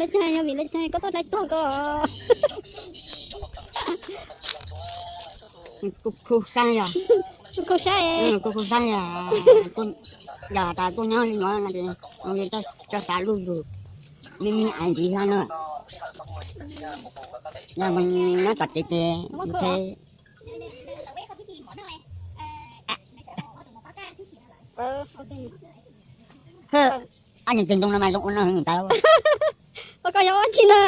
Lawv caag yog vim lawv caag koj tuaj hlais tuag ko. Kuv khu saib yog, kuv khu saib, kuv khu saib yog, yog tas kuj nyob li no no ces ua li tso xav lub lug me me ais ntxiv no na. Yog mus nyob tom tsev ces mus tsev. Ab, nws ceg ntoo no mas zoo ua no heev tas. Koj yog ua tsi na?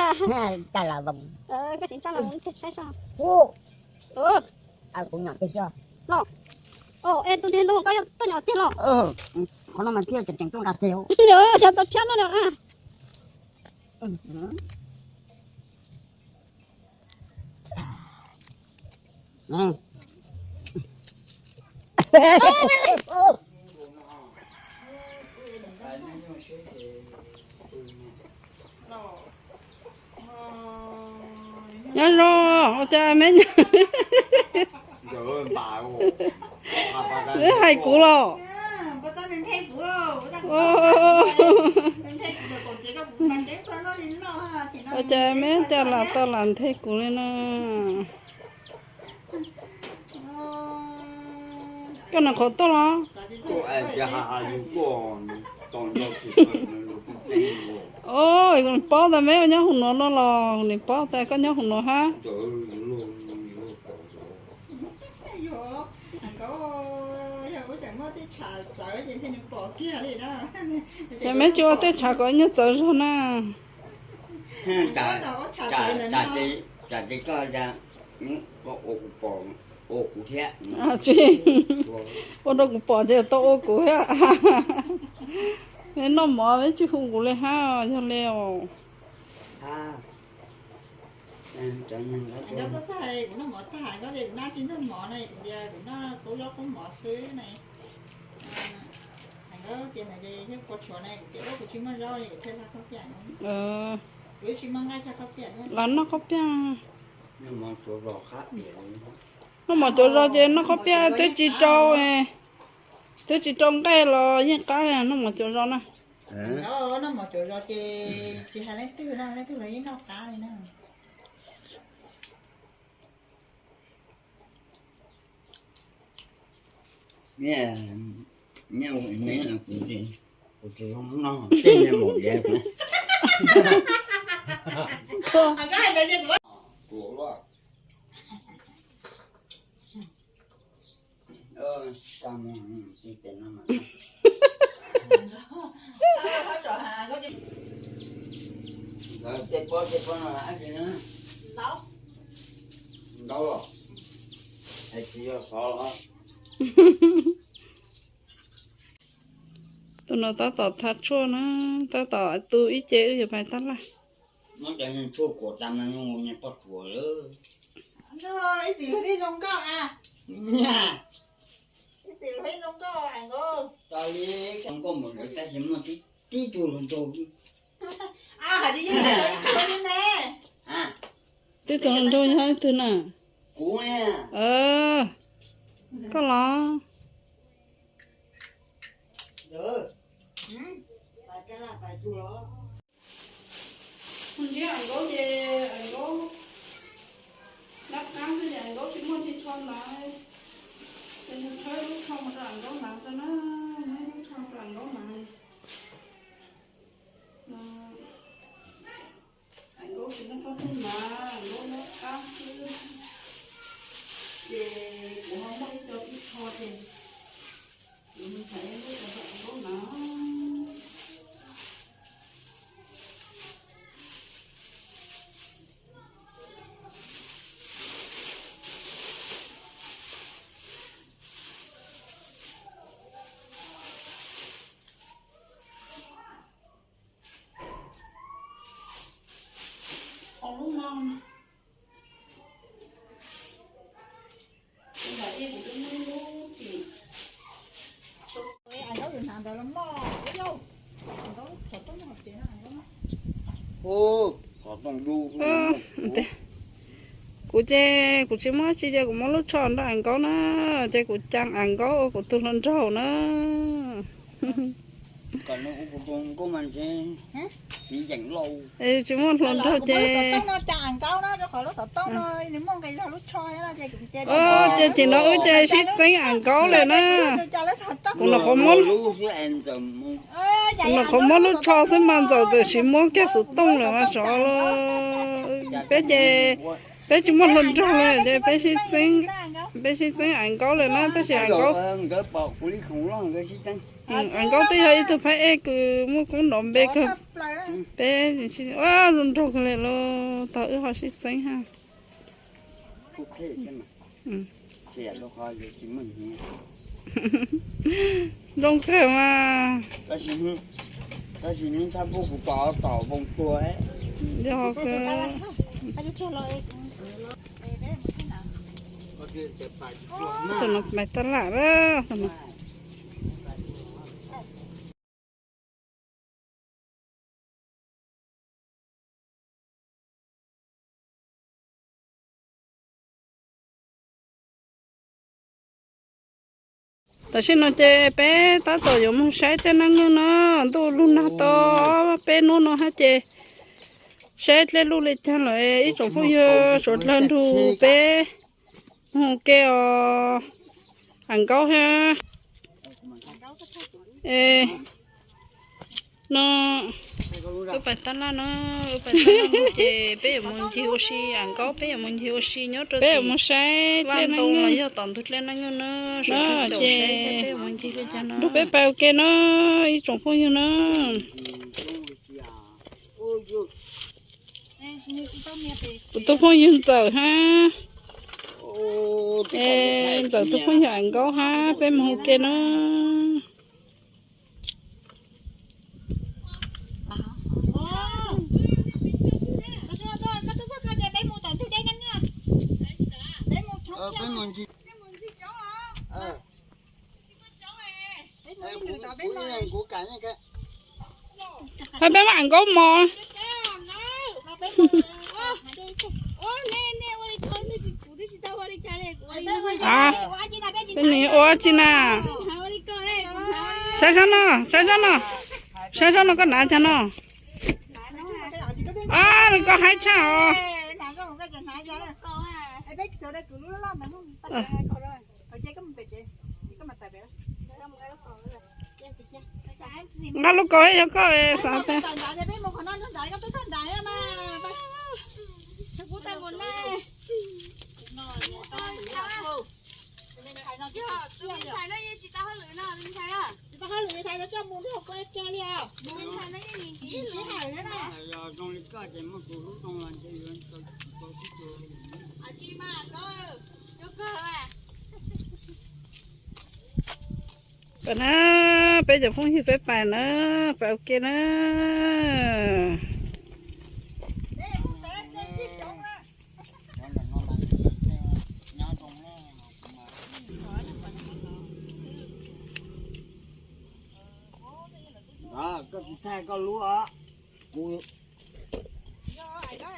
Caj las voos. Kuv nyom tiag xwb. Es tus niag ntoo koj yog tuaj nyom tiag los? Qhov no mas thiaj tseem tseem tuaj nqa tiag. Yog tau tshiab no na. Nyob zoo, ua cas me, neb hais kuv los? Ua cas me coj lam tau lam nthe kuv li na. Koj nov qhov tuaj los? O, nws paub tas me nyob hauv no no los nws paub tas koj nyob hauv no hab. Ces me tsis ua tej tshav kom nyuag txawv zog na. Tsis, ua rau kuv pom ces tau ua kuv thiab. Me noj mov me tsis hu kuv li hab, yog li os. Los noj khaub piaj. Noj mov cuav zos ces noj khaub piaj twb tsis rau, twb tsis rau nqaij los yeej qab noj mov cuav zos na. Tus no tab tom thav tshuaj na, tab tom tu ib ce wb yuav pais tab laj. Twb tau nrog nyob ib tug na. Koj los. Ntsib Am Nkaub ces Am Nkaub nab qab xwb ces Am Nkaub tsis muaj ntsej tsho hnav, ces nws tshawb lub tsho mus rau Am Nkaub hnav rau na, muab lub tsho rau Am Nkaub hnav. Am Nkaub tsis muaj tsho hnav, Am Nkaub nab qab xwb, ces kuv ho muaj ib co tib tsho ces kuv mus thaiv lub tsho rau Am Nkaub hnav. Qhov lub no, kuv nram dej kuv twb muaj ib lub tim. Kuv ces kuv tsis muaj tsi ces kuv muab lub tsho nrog Am Nkaub na, ces kuv caa Am Nkaub ua kuv tus hluas nraug na. Tsis muaj hluas nraug ces, ces ces wb ces sib txeeb am nkaub lawm na. Kuv nyuam qhuav muab, kuv nyuam qhuav muab lub tsho xwb mas Ntxawm twb siv muab kiag xov tooj lawm mas sov los. Peb ces peb tsis muaj hluas nraug li ces peb sib txeeb, peb sib txeeb am nkaub lawm na, tab sis am nkaub, am nkaub twb yog ib tug phab ej kws muaj koob nrov npe kawg. Peb hluas nraug kawg li los tau wb ho sib txeeb ha. Zoo kawg mas. Yog kawg. Tus no pais tab laj lawm. Tam sim no ces peb tab tom yuav mus saib dlej Naj Nyuj no, ntuj lug nag tau peb hnub no hab ces saib dlej luj li caag lawm ib tsoom phooj ywg, suav dlawg nrug peb mus ke os. Am nkaub hab. No, wb pais tab laj no, wb pais tab laj no ces peb yuav mus ncig ua si am nkaub, peb yuav mus ncig ua si nyob rau tim vaj ntoo los yog tom ntug dlej Naj Nyuj na, saib peb yuav mus ncig li cas no. Nrug peb pais ua ke na ib tsoom phooj ywg na. Kuv tus phooj ywg Ntxawm hab, Ntxawm tus phooj ywg am nkaub hab peb mus ua ke na. Hab peb muab am nkaub mos. Peb nws ua dab tsi na? Saib sab no, saib sab no, saib sab no koj hnav cas no. Koj haib tshaj os. Nqa lub kaus yog koj xav tias. Pais na, peb cov phooj ywg peb pais na, pais ua ke na.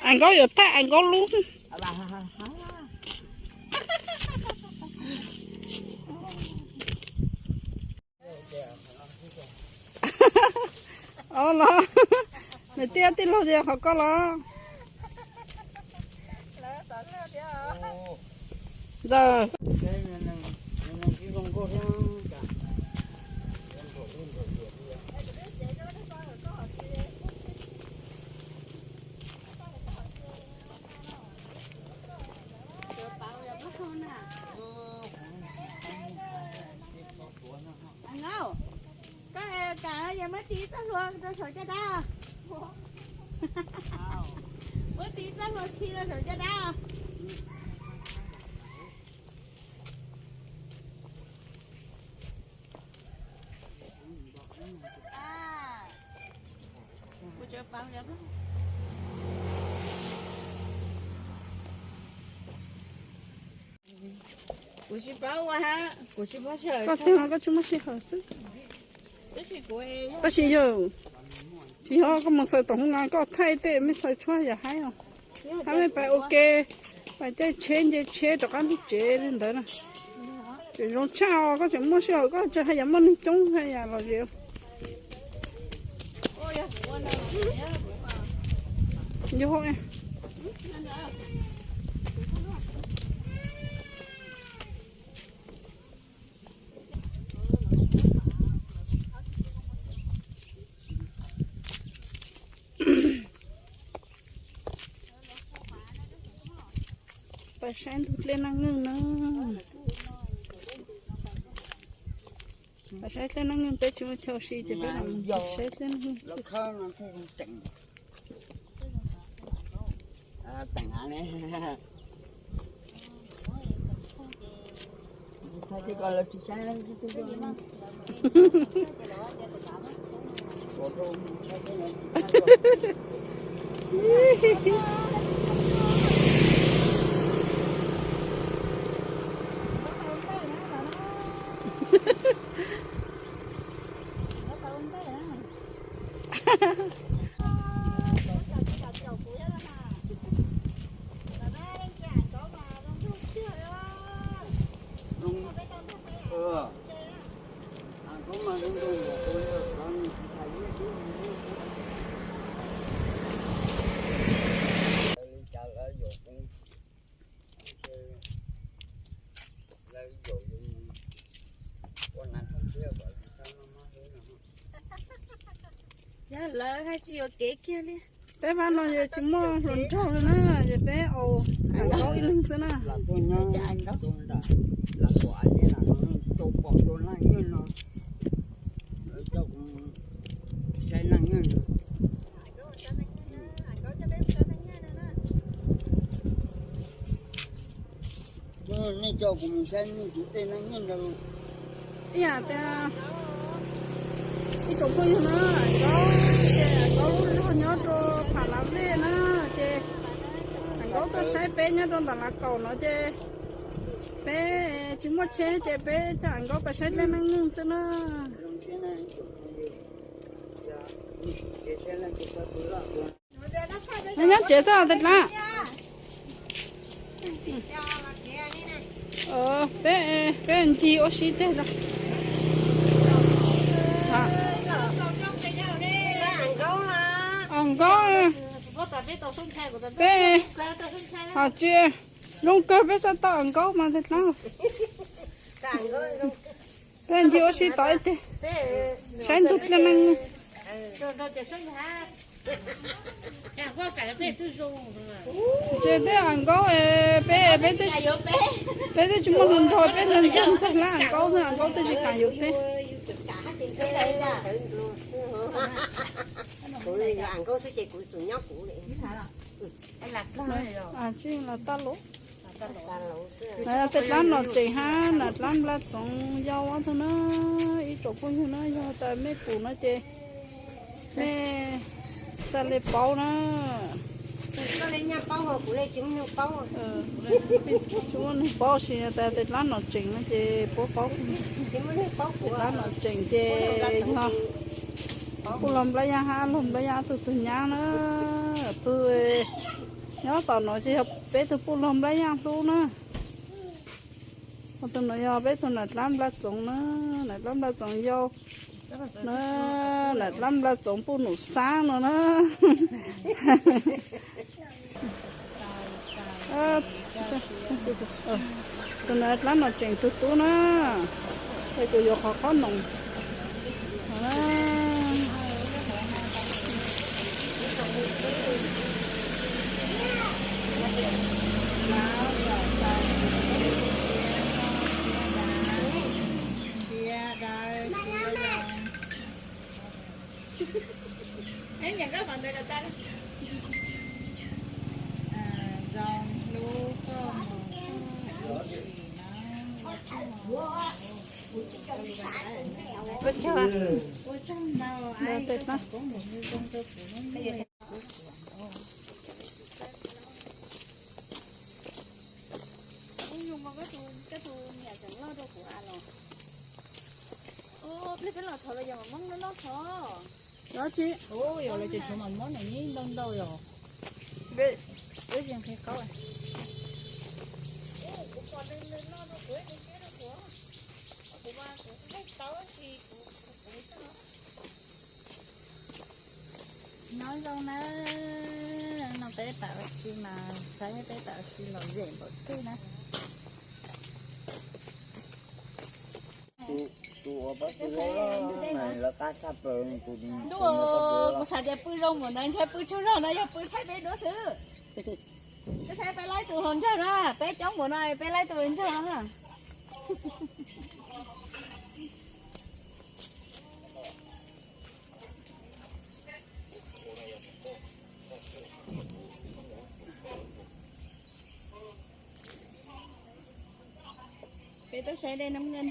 Am nkaub yuav thaij am nkaub lub. Os los, nws tij tij laug ces qhov koj los. Ntxawm. Koj kam yog muab tiv txoj hlua rau saum caj dab. Muab tiv txoj hlua khi rau saum caj dab. Kuv tsis paub ua hab, kuv tsis paub sij hawm. Koj tsis muaj sij hawm xwb. Tab sis yog, tsis yog koj mus xaws tom hoob na koj thaij tej mej xaws tshuab yam haib os. Hab mej pais ua ke, pais caij tsheb nce tsheb rov qab lub tsev li ntawd na. Tseem zoo tshaj os, koj tseem muaj sij hawm koj tseem haj yam muaj neeg coob haj yam lom zem. Yog. Pais saib ntug dlej Naj Nkeej na. Pais saib dlej Naj Nkeej, peb tsis muaj chaw ua si ces peb los saib dlej Naj Nkeej xwb. Yog lawv haj tsis yuav kev kiag li. Peb vaj no yog tsis muaj hluas nraug li na, yog peb au Am Nkaub ib leeg xwb na. Nej coj kuv mus saib nej tus dej Naj Nkeej ntawd. Ib yam tias ib tsoom phooj ywg na, Am Nkaub, Am Nkaub lub zog nyob rau Pham Lav Vej na, ces Am Nkaub tuaj saib peb nyob rau ntawm Lav Kaum no ces peb tsis muaj tsheb ces peb coj Am Nkaub pais saib dlej Naj Nkeej xwb na. Nyob tsev xwb tes dlaab. Peb, peb ncig ua si teg. Am Nkaub, peb hos tsis zoo kawg peb xav tau Am Nkaub mas tes dlaab. Peb ncig ua si tod ib teg, saib ntug dlej Naj Nkeej. Ces tej Am Nkaub, peb, peb twb tsis muaj hluas nraug, peb ntxhais ntxhais hlab Am Nkaub xwb, Am Nkaub twb tsis kam yuav peb. Tsis los taj lus. Tej dlaab nom tseem hab nam dlaab nplaj txoov yau ob tug na, ib tsoom phooj ywg na, yog tas mej pum no ces mej txhaj le paub na. Tsis muaj neeg paub, sis tas tej dlaab nom tseem no ces puab paub. Tej dlaab nom tseem ces yog puj laug nplaj yaj hab laug nplaj yaj tug tug nyab na. Tug nyob tom no ces yog peb tug puj laug nplaj yaj hlub na. Ho tug no yog peb tug nam dlaab nplaj txoov na, nam dlaab nplaj txoov yau na, nam dlaab nplaj txoov puj num xaab no na. Tus nam dlaab nom tseem tug tub na, es kuv yuav qhov qhob noom. Dab tsi? Yog lawv ces tshuav mam muab nam neb ntau ntau yog. Peb, peb tsis nqhis qaub. Zoo na, no peb pam ua si mas saib peb pam ua si lom zem npaum twg na. Ntuj, kuv xav tias pw zoo npaum no ntshai pw tsaug zog no yog pw thaij peb duab xwb. Koj saib peb laib tus hluas nraug na, peb coob npaum no peb laib tus hluas nraug na. Peb tuaj saib dej Nab Nkeej.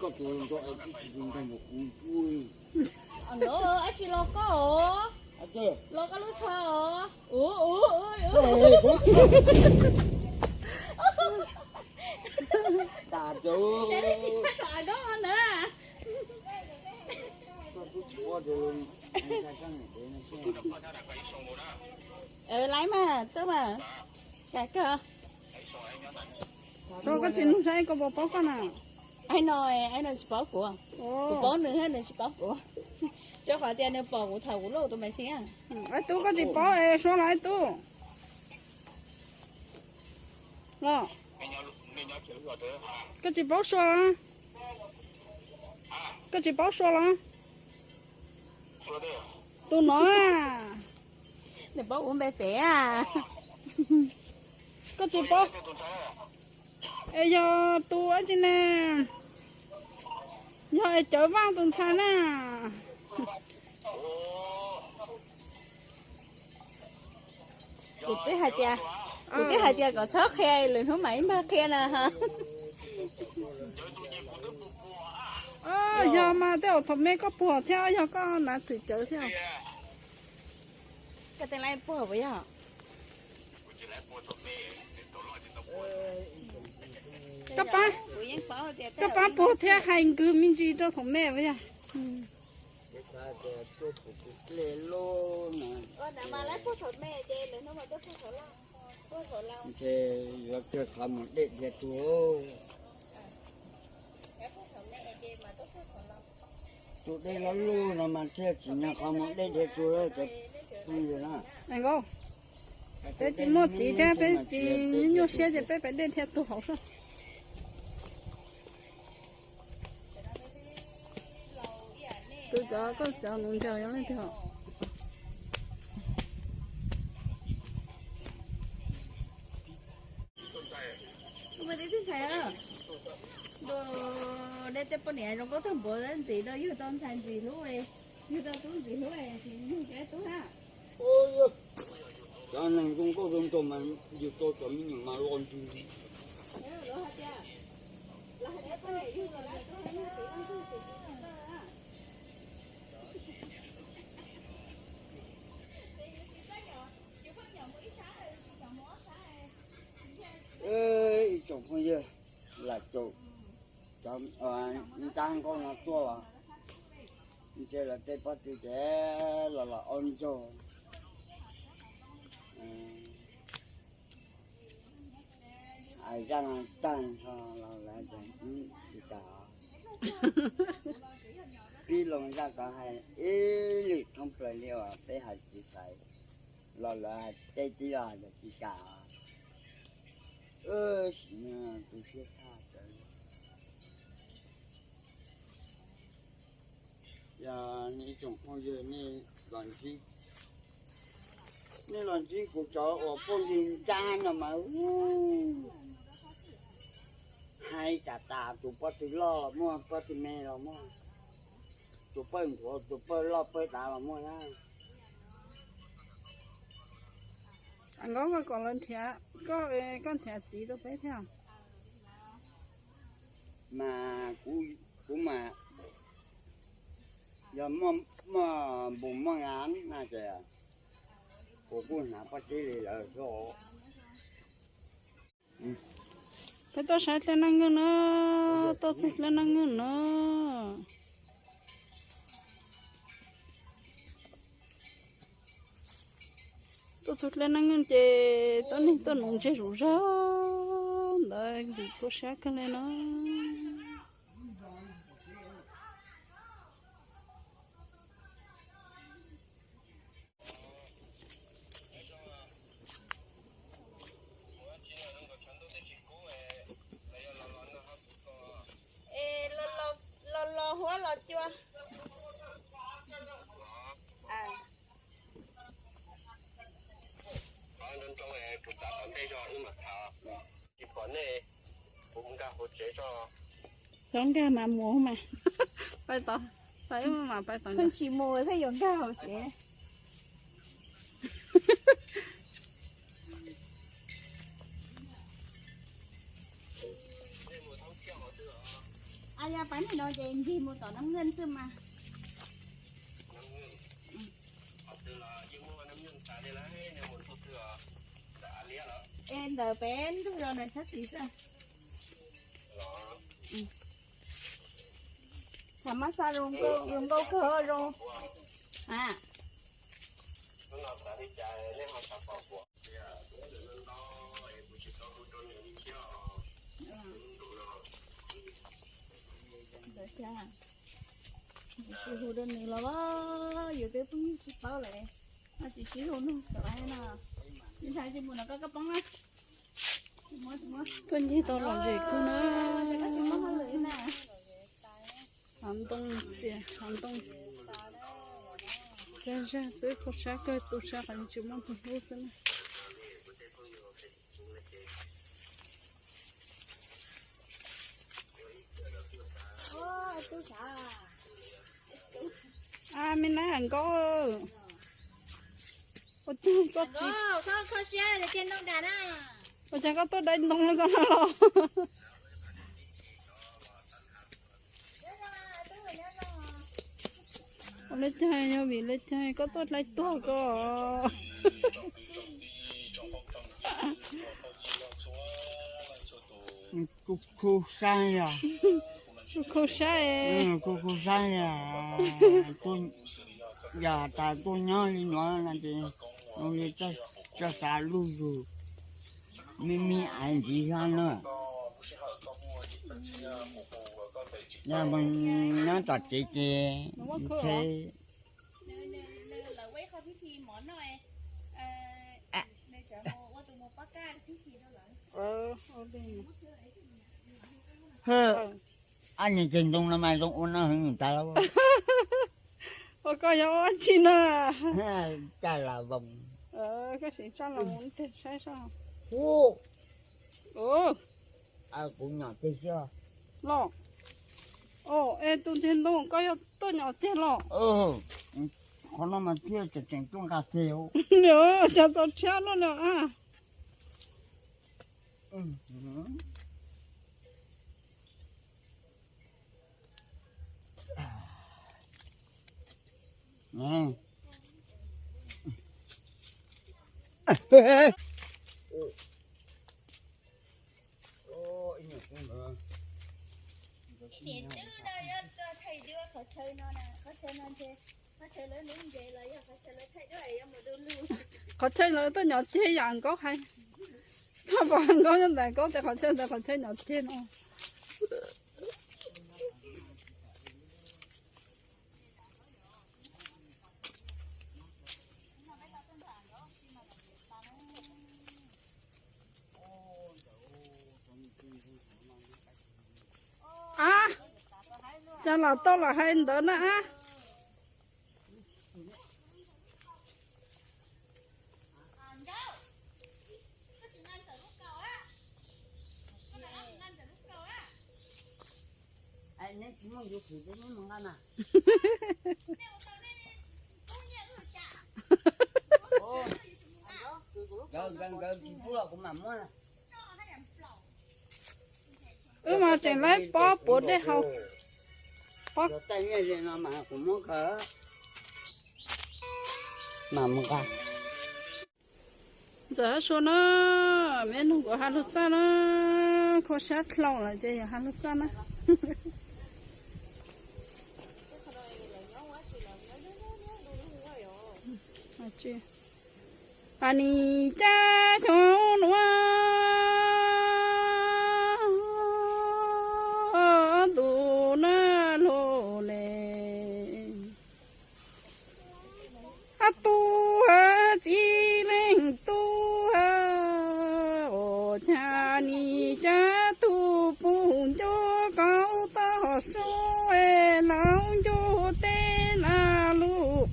Koj tus nrog es twb tsis nrog mus kuv. Ab tsis los koj os, los koj lub tsho os. Laib mas tub mas, koj tsis nug saib koj puas paub koj na. Aib no, aib no tsis paub kuv, kuv paub nws thiab nws tsis paub kuv, rau qhov tias nws pom kuv thaum kuv lub tus me xi. Aib tub koj tsis paub es Suav los aib tub los, koj tsis paub Suav los, koj tsis paub Suav los. Tus no, nws paub kuv npe pem. Koj tsis paub es yog tus ab tsi ne, yog es Cawv Vaj tus ntxhais na. Kuv twb hais tias, kuv twb hais tias kom txhob qhia, lwm hnub mam ib npag qhia na. Yog mas tej zaum thaum me koj puag thiab, yog koj nav thwm Cawv thiab. Koj tej laib puag puas yog? Koj pab puag thiab hais nkws me ntsis rau thaum me puas yog? Ntshe yuav kawg qhov mus dej dhia tuag. Tus dej loj loj no mas thiaj tsim nyog qhov mus dej dhia tuag cov phooj ywg na. Peb tsis muaj txiv thiab peb tsis nyuaj siab ces peb pem dej dhia tuag hauv soj. Tus cov koj cov nuv ncaws yog leej twg? Nej tej poj niam zoo nkauj tag npaum ntxim rau yug tau ntxhais ntxim hlub, yug tau tub ntxim hlub, tsis yug tub na. Cov neeg zoo nkauj zoo nraug mas yug tau cov me nyuam mas loj ntsws li. Ib tsoom phooj ywg, lam caum cov ntab nkauj no tuaj los ntshe lawv tej pob tw ces los los ob ntsog. Hais zaj no tag nrho los lawv tsis kam. Pib loo zaj ko hais ib lwm thoob plaws li uas peb hais tsis xaiv los lawv hais tej tib los lawv tsis kam. Sim no tu siab tshaj plaws. Yog nej ib tsoom phooj ywg nej los ntsib, nej los ntsib kuv cov uas phooj ywg nrab no mas hais tas tas, tus pob tw loj los muaj, pob tw me los muaj, tus pawg nthuav, tus pawg loj pawg dav los muaj na. Nkauj, koj kom lawv nrhiav, koj, koj nrhiav txiv rau peb thiab. Mas kuv, kuv mas yog muaj npus muaj ngas na ces kuv kuj hnav pob tib li lawm xwb. Peb tuaj saib dlej Naj Nkeej na, tuaj txug dlej Naj Nkeej na. Tuaj txug dlej Naj Nkeej ces tuab neeg tuaj nuv ntseg zuj zug ntawd, ntxim khuv siab kawg li no. Xyov nkag mas mus mas. Pais tod, pais mas pais tod. Pheej tsis mus thiaj yuav nkag hauv tsev. As yog pab niag no ces ncig mus tom Nab Nkeej xwb mas. Es ntawd peb ntug los ntawm sab tid xwb. Thaum mab xa zoo nkauj kawg zoo. Tsis hu rau nws los yus twb pheej tsis paub lawm. No tsis sib hu nug xav no. Ntshai tsis mus no koj koj poob na. Koj ncig tau lom zem kawg na. Hav ntoo txias, hav ntoo txias zag xwb, kho sab kawg, tu sab qhov tsis muaj tus hlub xwb na. A, me nab Nkauj, ua cas koj tsis, ua cas koj tuaj dai ntoo li koj no los? Ua li cas, yog vim li cas koj tuaj dai tuag ko? Kuj khu sab yog, kuj khu sab, kuj khu sab yog, yog tas tuaj nyob li no no ces ua li txoj xav luj lug me me aiv ntxiv zog na. Yog mus nyob tom tsev ces ntshe Ab, niag ceg ntoo no mas zoo ua noj heev tas lawm. Ua koj yog ua tsi na? Caj las voos. Koj sim tsa los mus tiag saib soj. Kuv nyom ceg xwb. Los, es tus ceg ntoo koj yog tuaj nyom ceg los? Qhov no mas thiaj tseem tseem tuaj nqa ceg. Cas txaus rhiab no na. Qhov chaw lawv tuaj nyom ceg yam Nkauj hais, koj pom Nkauj nyob ntawd Nkauj tias qhov chaw ntawd qhov chaw nyom ceg no. A, cas los tau los hais ntawd na a. Wb mas tseem laib pob puav dej haus. Pob, ntxawm hab sua na, meb nug kuv has lug txaj na, kho sab dlhau lawm ces yog has lug txaj na. Pas nis cab xyoo nuav tus nag lug le. Hab tub hab txiv leej tub hab, ua cas nis cab tug puj ncuab kaub toj sua es laub ncuab teb na lug,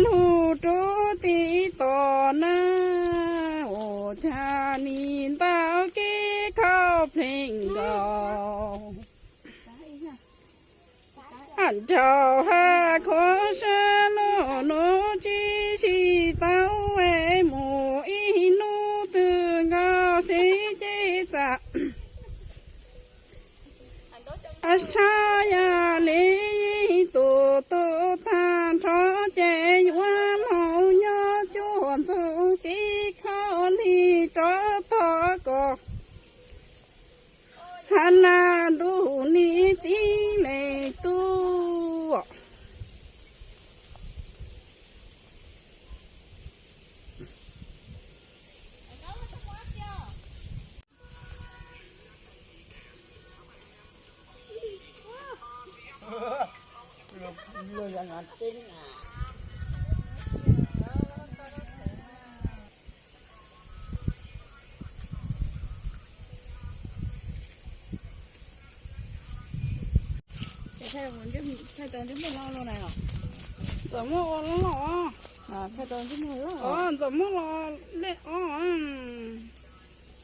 lug rua tim tom na, ua cas pleev nkaus. Nrau hab khuav sab lug nuv tsi si tau es mus ib hnub twg nkaus seb ces txam. Sab yam li tus tub tag nrho ces yuav moog nyob cuaj ntxug kib khau li rov tog kom hab naj ntuj nim txib le tub. Txawm muaj ua loj loj, txawm muaj los lej ob.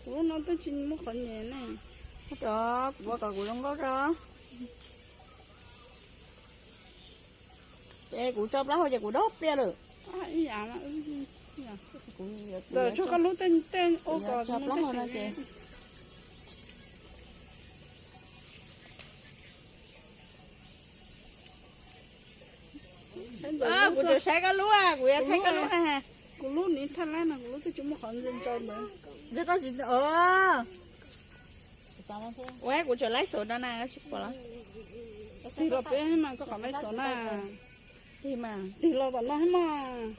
Kuv lub no twb tsis muaj qhov nyem ne. Rov kuv ua kom kuv zoo nkauj tso. Ces kuv tso plaub hau ces kuv dob pliaj lawm. Txawm tso koj lub tej ua kom tso plaub hau no ces. Kuv tsuas saib koj lub, kuv yuav thaij koj lub na. Kuv lub nim thaij laib no, kuv lub twb tsis muaj qhov ntse ntso ntawd. Ua kuv tsuas laib xauv no na, tsis pom los. Tig los peb mas koj qhov laib xauv na. Tig mas, tig los tom no mas.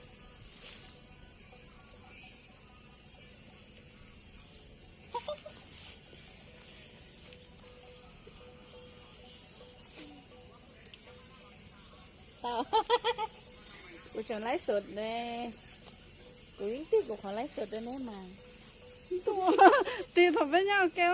Kuv tseem laib xom ne, kuv yeej tig kuv qhov laib xom rau neb mas. Tig thaum peb nyob ua ke.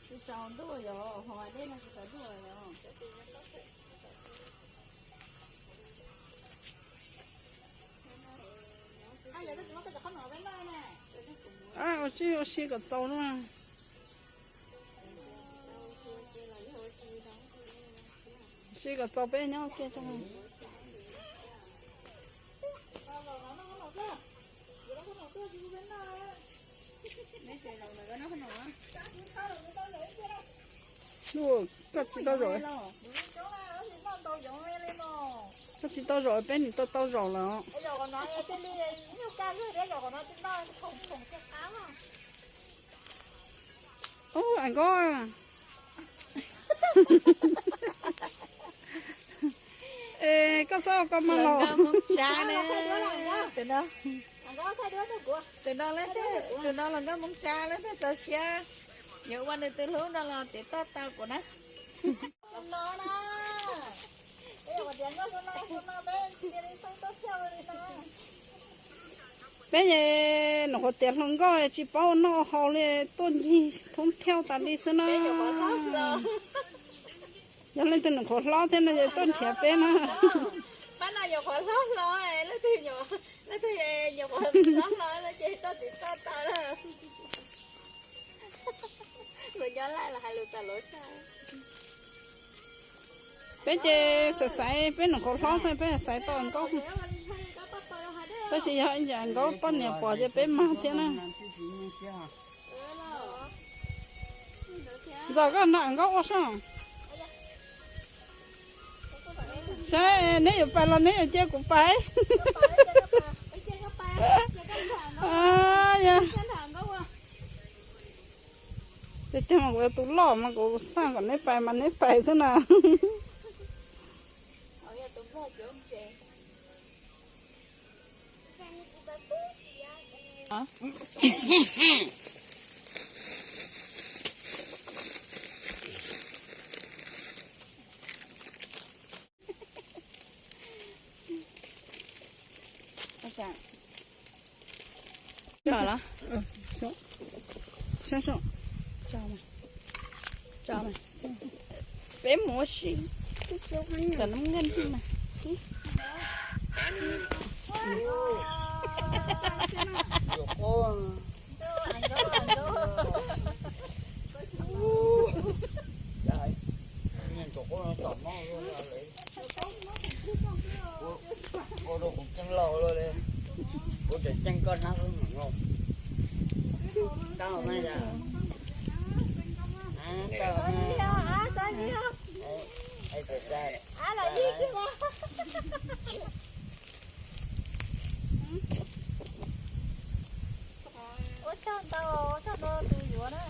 Tsis tsaus ntuj yom, hos dej no tsis tsaus ntuj yom. Ua si, ua si kom txaus na. Si kom txaus peb nyob ua ke tso. Koj tsis tau zaum, koj tsis tau zaum peb nim tau tau zaum lawm. Ub, Am Nkaub. Es koj xob koj mas los. Tus no los nkauj Hmoob Tsab, leej twg txaus siab yuav ua nws tus hlub no los tiv tauj tau kuv na. Peb nyuam qhuav tiav hluas nkauj tsis paub ua noj ua haus li, tuaj ncig thoob thiab tas li xwb na. Yog leej twg nyuam qhuav hlob thiab no ces tuaj nrhiav peb na. Peb ces xaiv xaiv peb nyuam qhuav hlob xwb peb xaiv tau Am Nkaub. Tab sis yog Am Nkaub poj niam pom ces peb mag thiab na. Ntxawm koj nrog Am Nkaub ua soj. Saib neb yuav pais los neb yuav cia kuv pais. Tiag tiag mas kuv yog tus loj mas kuv xaj kom neb pais mas neb pais xwb na. Peb mus ua si, kom nws nqaij mas. Ua rau kuv ceeb laus luaj li. Kuv tseem ceeb koj hnab wb mus no. Tau mas yog. Tau mas. Ua tsaug ntau, ua tsaug ntau tus yuav na.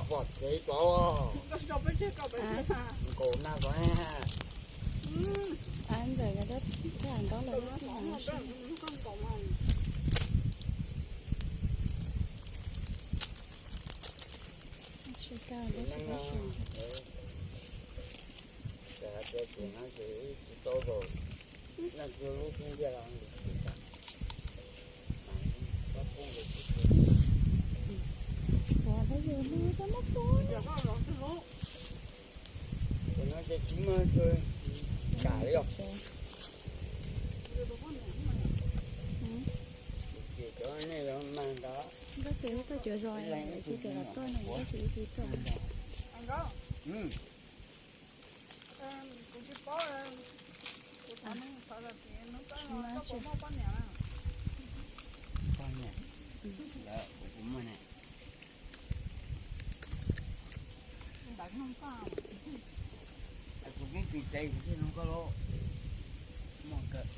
Pom kev ko nkaus na ko. Tsis hais tias ces no ces tsis tau zaum leej twg lub xub ntiag los. Ces no ces tsis muaj tus kam li os. Ces cov nej los mag ntawd. Tab sis ib tug cov zos, ib tug cov los tuaj, tab sis ib tug tuaj. Kuv tsis paub, kuv thov nws thov zam txim, nws koj puas muaj poj niam na? Poj niam, lawv kuv puas muaj ne? Kuv pib tsis tsev kuv thiaj nug koj lauj. Muaj kawg.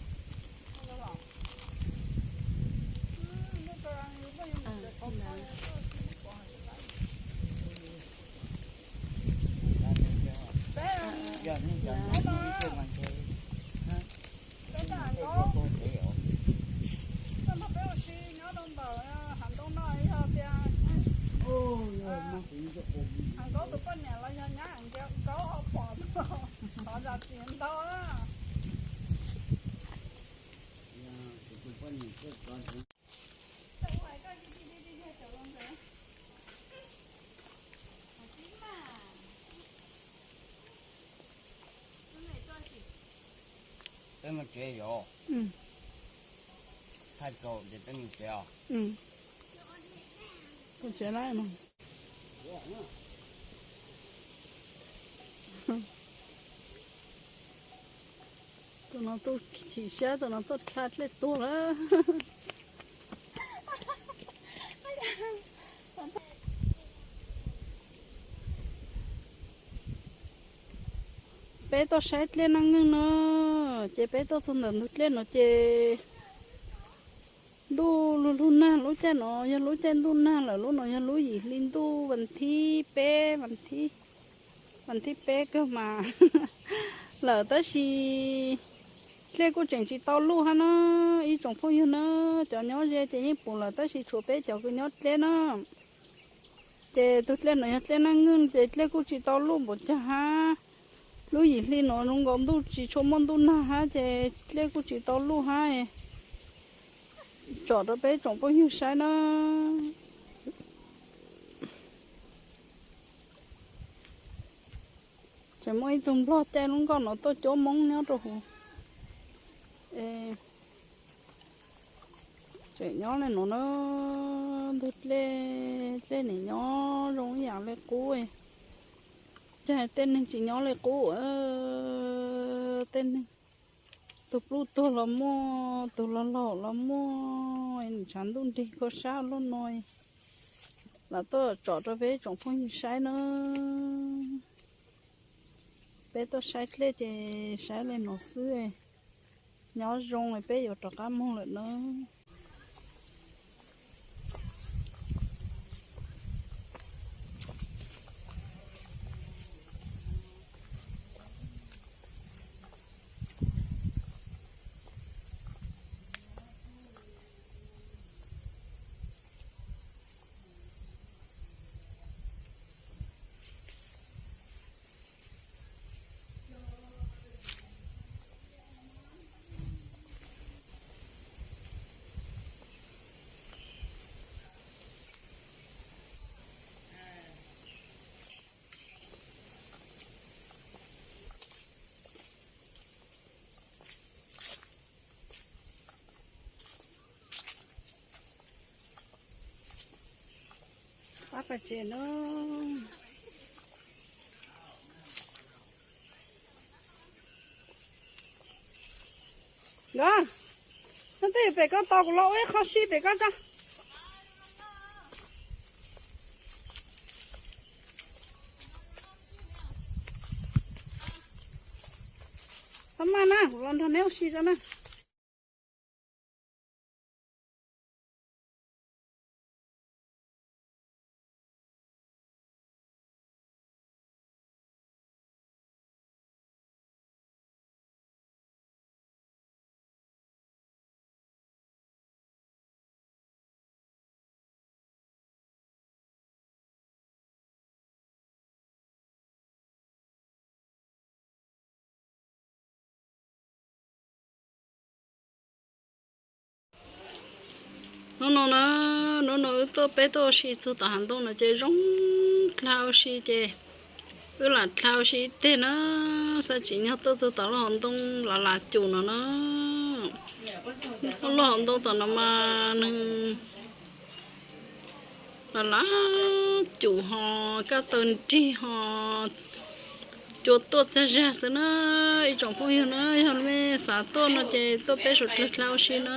Yog nej cov nyob ib tug mas ntshe peb tau tsev os. Koj nrog peb ua si nyob rau ntawm hav ntoo no yog tias Hav Nkaub tus poj niam los yog nyab Hav Nkaub ho pom no, thov zam txim ntau na. Peb mus tsev yom. Thaij tau ces peb mus tsev os. Mus tsev lawm mas. Tus no tuaj chim siab, tus no tuaj dha dlej tuag lawm. Peb tuaj saib dlej naj nkeeg no, ces peb tuaj txog ntawm ntug dlej no ces ntuj lug lug nag. Lub caij no yog lub caij ntuj nag lawm, lub no yog lub yim hli ntuj vas thib peb, vas thib peb kawg mas lawm, tab sis dlej kuj tseem tsis tau luj hab na. Ib tsoom phooj ywg na, cov nyob ze ces yeej pum lawm, tab sis tshuav peb cov kws nyob dleb na. Ces tug dlej no yog dlej naj nkeeg, ces dlej kuj tsis tau luj npaum caag hab. Lub yim hli no zoo nkaus ntuj tsis tshua muaj ntuj nag hab, ces dlej kuj tsis tau luj hab. Tsom rau peb tsoom phooj ywg saib na. Tseem muaj ib tug nplog caij lub nkoj no tuaj cuab moob nyob rau huv. Tseem nyob le nuav na, ntug dlej, dlej nim nyob zoo ib yam le qub, caag tej neeg tsis nyob le qub. Tej neeg, tus pluj tuag los muaj, tus laug laug los muaj, tshav ntuj nrig kho sab loj no. Lam tuaj tsom rau peb tsoom phooj ywg saib na. Peb tuaj saib dlej ces saib li no xwb. Nyob zoo, peb yuav rov qab mus lawm na. Pab pais tsev na. Nkawd, nyob twj ywm pem koj tos kuv los ua ib qho si pem koj tso. Txhob maj na, kuv los nrog neb ua si tso na. Hnub no na, hnub no wb tuaj, peb tuaj ua si txug tom hav ntoo no ces zoo dlha ua si ces wb lam dlha ua si ib teg na. Xav tsim nyog tuaj txug tom lub hauv ntoo Lav Lav Cum no na. Lub hauv ntoo tom no mas nws Lav Lav Cum ho kaj taw nrig ho cua tuaj txag zag xwb na. Ib tsoom phooj ywg na, yog mej xav tuaj no ces tuaj peb suav dlawg dlha ua si na.